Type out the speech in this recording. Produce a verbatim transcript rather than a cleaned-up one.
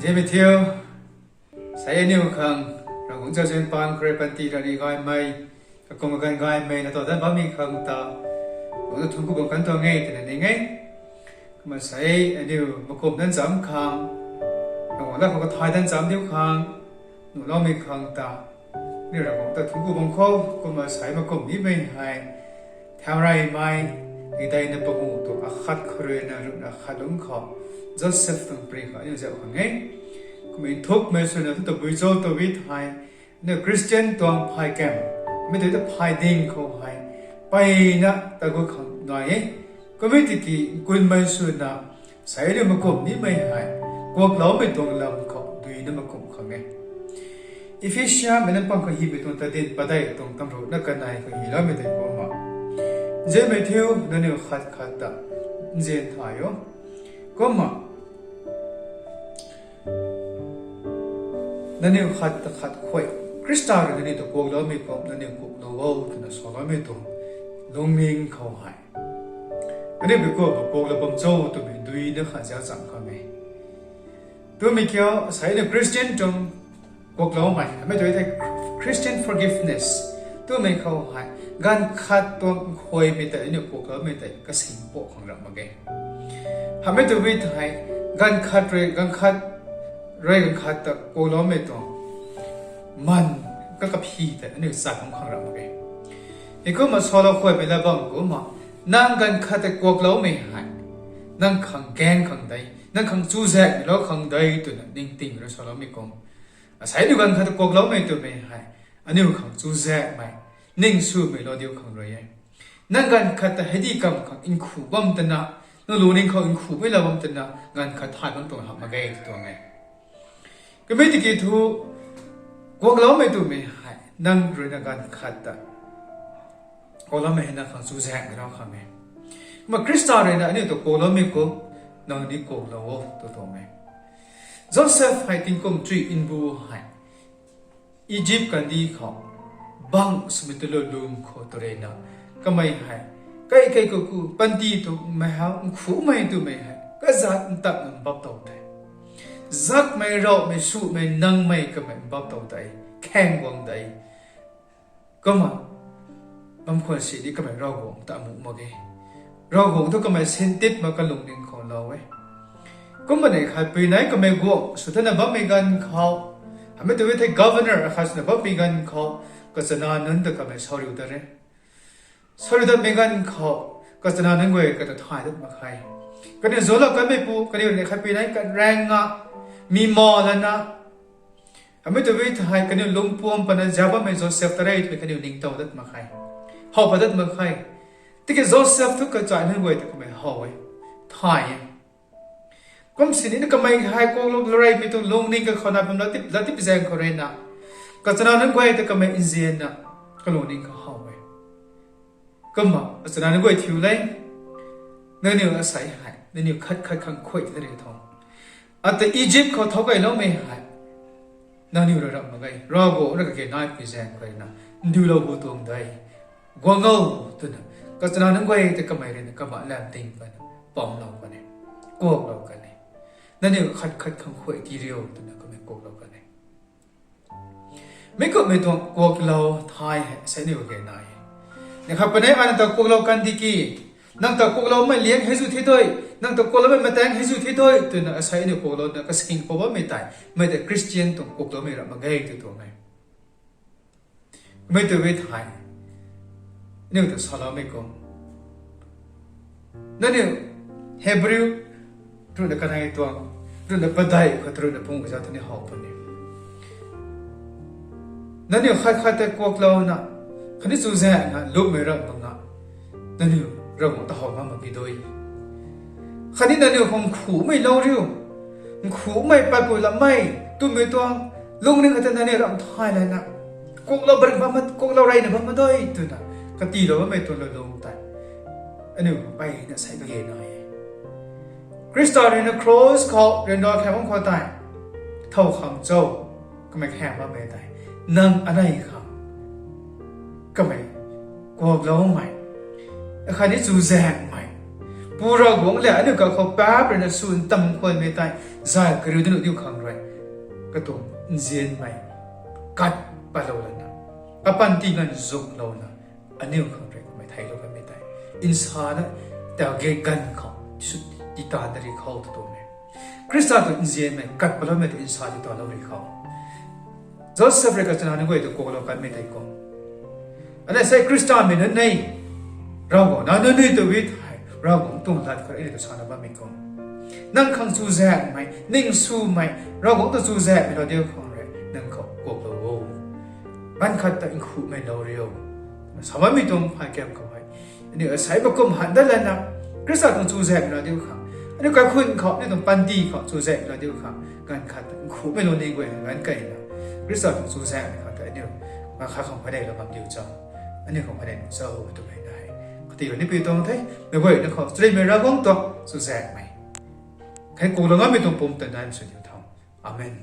Nzianmei thiu, sei aniu khang Ravguangc zauzian paan khou rui panty rani gaymei, kakum ganv gaymei na ta dat bammei khang ta, Ravguangc ta thuanc ku bam kan tuang e twna ning e. Kumna sei aniu makum dan cham khang, Ravguangc lat khou kathay dan cham diu khang, nuhloumei khang ta, aniu Ravguangc ta thuanc ku bam khou, kumna sei makum nimei hei, thau reymei, hei daina panguh tuang akhat khou rui na ruhna khat lungc khou, Joseph tuang pary khou aniu zauc khang e. Kumna nthukmei swna thu tabui cho tw e thei, aniu Christian tuang phay kam, mi tei ta phay ding khou hei, mpeyna ta gu khang nai e. Kumna tiki nkunmei swna, sei aniu makum nimei hei, kuakloumei tuang lam khou duina makum khang e. Ephesia mei lam pang khou hymei tuang tadin padeih tuang tamruhna kanei khou hyloumei tei kumna, nzianmei thiu, nangniw khat khat ta nzian thay o. Kumna nangniw khat ta khat khuay, Khrista rui nangniw ta kuakloumei kum nangniw kuaklou o twna saloumei tuang lungning khou hei, aniu bi kuak kuaklou bam cho twmei duina khat zauc cham khang e. Twmei kiu, sei aniu Christian tuang kuakloumei, amei tw e thei Christian forgiveness twmei khou hei, ganv khat tuang khuaymei tei aniu kuakloumei tei kasing po khang ram mak ge. Hamei tw e thei, ganv khat rui ganv khat, rui ganv khat ta kuakloumei tuang man, kakaphi tei aniu chai bam khang ram mak ge. Heikumna salou khuaymei la bam kumna, nang ganv khat ta kuakloumei hei, nang khang gaeng khang de, nang khang chuzaenglou khang de twna ningting rui saloumei kum, asei aniu ganv khat ta kuakloumei twmei hei, aniu khang chuzaenghmei, ning swmei lou diu khang rui e. Nang ganv khat ta heidi kam khang nkhu bam twna, nang lungning khou nkhumei lou bam twna, ganv khat thay bam tuang hamh mak ge tw tuang e. Kumna tiki thu, kuakloumei twmei hei, nang rui na ganv khat ta kuakloumei hei nang khang chuzaenglou khang e. Kumna Khrista rui na aniu ta kuakloumei kum, nang ni kuaklou o tw tuang e. Joseph hei tingkum chuy nbu hei, Egypt kandih khou, bang swmei ta lou lung khou tw rui na, kamei hei, kai kai khou ku, panty tuang meic hei, nkhumei twmei hei, kazat ntak mbap tow tei. Zakmei, ravmei, sumei, nangmei kamei mbap tow tei, khaeng guang tei. Kumna, bam khwan si di kamei Ravguangc ta amuh mak ge. Ravguangc thu kamei sintip mak kalungning khou lou e. Kumna nei khat pui nei kamei guangc sw thana bammei ganv khou, hamei tw e thei governor akhat swna bammei ganv khou, kachana nunc ta kamei sauriu dat re. Sauriu datmei ganv khou, kachana nunc guay kata thay dat mak khe. Kaniw zauclou kanmeipu, kaniw nei khat pui nei karaeng a, mi ma lana, hamei tw e thei kaniw lungpuam pana zauc bammei Joseph ta re twmei kaniw ningtow dat mak khe. How pat dat mak khe. Tiki Joseph thu kachai nunc guay ta kamei how e, thay e. Kum sini na kamei hei kuaklou reymei tuang lungning kakhou na bam latip, latip zaeng khou rui na, kachana nunc guay ta kamei nzianna, kalungning khou how e. Kumna, kachana nunc guay thiu le, nangniw asei hei, nangniw khat khat khang khuay ta riu tho. Ata Egypt khou thau kailoumei hei, nangniw rui ramh mak ge, Ravguangc rui kage nai pui zaeng khou rui na, ndiulou bu tuang de, guang o, twna, kachana nunc guay ta kamei rui na kaba lam ting pana, pamlou kan e, kuaklou kan e. Nangniw khat khat khang khuay ti riu twna kamei kuaklou kan e. Mi kumhmei tuang kuaklou thay hei asei aniu kage nai e. Nei khat pui nei ana ta kuaklou kan di ki, nang ta kuakloumei liang hei zu thi dui, nang ta kuakloumei mataeng hei zu thi dui twna asei aniu kuaklouna kasing pou bammei tei, mei tei Christian tuang kuakloumei ramh mak ge tw tuang e. Mei tw e thei, aniu ta saloumei kum, nangniw Hebrew ruhna kanei tuang, ruhna padeih khou ruhna pung kazauh tei ni how puni. Nangniw khat khat tei kuaklouna, khatni chuzaenghna lupmei ramh mak nga, nangniw Ravguangc ta how ngam mak ki dui. Khatni nangniw khou nkhumei lou riu, nkhumei patpui lammei twmei tuang lungning khat ta nangniw ramh thay lana, kuaklou barik bam, kuaklou reyna bam mak dui twna, katilou bammei tuang lou lung tei, aniu mpeyna sei kage nai e. Khrista rui na cross khou ryanra khaeng bam khou tei, thow khang cho, kamei khaeng bammei tei, nang anei khang, kamei kuakloumei, khatni chuzaenghmei, Pu Ravguangc le aniu kakhou paap ruina swn tam khwanmei tei zay kariu dat nuh diu khang rui, katuang nzianmei kat patlou lana, kapanty ganv zunglouna, aniu khang rui kamei theilou kanmei tei, nsana taw ge ganv khou sw titan dari khou ta tuang e. Khrista tuang nzianmei kat patloumei tei nsa titanlou ri khou, Joseph rui kachana nunc guay ta kuaklou kanmei tei kum, aniu sei Khrista mei nunc e, Ravguangc nac nunc e tw e thei, Ravguangc tuang lat khou aniu ta sana bammei kum, nang khang chuzaenghmei, ning swmei, Ravguangc ta chuzaenghmei lou diu khang rui nang khou kuaklou o. Ganv khat ta nkhumei lou rio, sa bammei tuang phay kam khou hei, aniu asei bakum han dat lana, Khrista tuang chuzaenghmei lou diu khang, aniu kaikhun khou, aniu tuang panty khou chuzaenghmei lou diu khang, ganv khat ta nkhumei lou ni guay ganv keyna, Khrista tuang chuzaenghmei khang ta aniu, ganv khat khang phaneilou bam diu cho, aniu khang phanei nuh cho twmei na hei, kati rui ni pi tuang the. Meic guayna khou Charynmei Ravguangc tuang chuzaenghmei, khe kuaklou ngammei tuang pumtan nai sw diu tho. Amen.